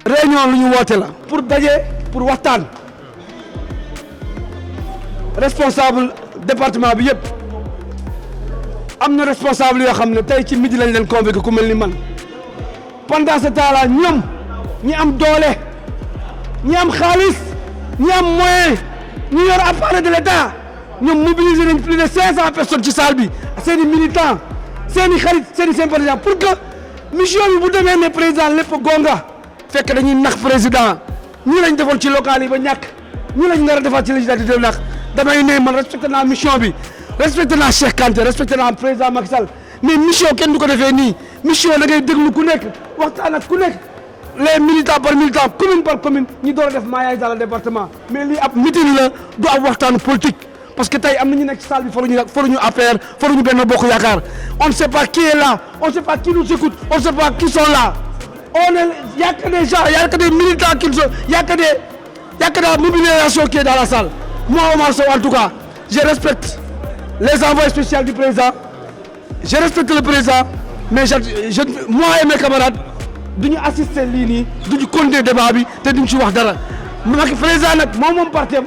réunion lu ñu woote la pour daje pour waxtaan responsable département bi yëpp am na responsable yoo xam ne tey ci midi lañ leen convoqué ku mel ni man pendant ce temps là ñoom ñi am doole ñi am xaalis ñi am moyen ñi yor appareil de l'État ñoom mobiliser nañ plus de 500 personnes ci salle bi seen i militants seen i xarit seen i sympathisants pour que mission bi bu demee ne président lépp gonga fekk dañuy nax président ñii lañ defoon ci local yi ba ñàkk ñii lañ nar a defaat ci législative bi nax damay ne man respecté naa mission bi respecté naa Cheikh Kanté respecté naa président Macky Sall mais mission kenn du ko defee nii mission da ngay déglu ku nekk waxtaan ak ku nekk les militants par militant commune par commune ñi door a def maillage dans le département mais lii ab meeting la du ab waxtaanu politique parce que tey am na ñu nekk ci salle bi faruñu APR faruñu Benno Bokk Yaakaar on ne sait pas qui est là on ne sait pas qui nous écoute on ne sait pas qui sont là on est y a que des gens y a que des militants qui sont y a que la mobilisation qui est dans la salle moi Omar Sow en tout cas je respecte les envoyés spéciaux du président je respecte le président mais moi et mes camarades duñu assister lii nii duñu continuer débat bi te duñ ci wax dara Macky président nag moom partem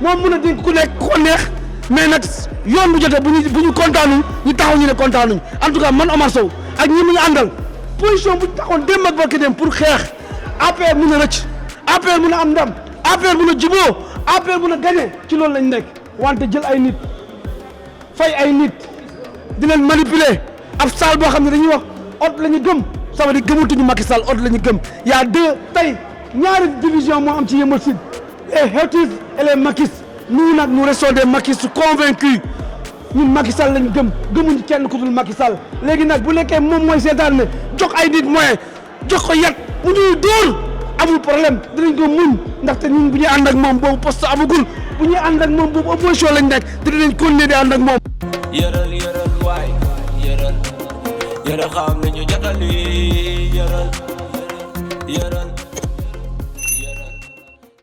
moom mun a dénk ku nekk ko neex mais nag yoon bu jotee bu ñu kontaanul ñu taxaw ñu ne kontaanuñ en tout cas man Omar Sow ak ñi mu ñu àndal position bu ñu taxoon démb ak barki dem pour xeex APR mun a rëcc APR mun a am ndam APR mun a juboo APR mun a gagné ci loolu lañ nekk wante jël ay nit fay ay nit di leen manipuler ab salle boo xam ne dañuy wax ot la ñu gëm ça veut dire gëmatuñu Macky Sall ot la ñu gëm y a deux tey ñaari division moo am ci Yeumbeul Sud les Hétis et les Makis nous nag nous restons des Makis convaincus ñun Macky Sall lañ gëm gëmuñu kenn ku dul Macky Sall léegi nag bu nekkee moom mooy seetaan ne jox ay nit moyen jox ko yat mu ñuy dóor amul problème dinañ ko muñ ndaxte ñun bu ñuy ànd ak moom boobu poste amagul bu ñuy ànd ak moom boobu opposition lañ nekk te dinañ continuer di ànd ak moom. yëral waay yëral xam nañu jotali yëral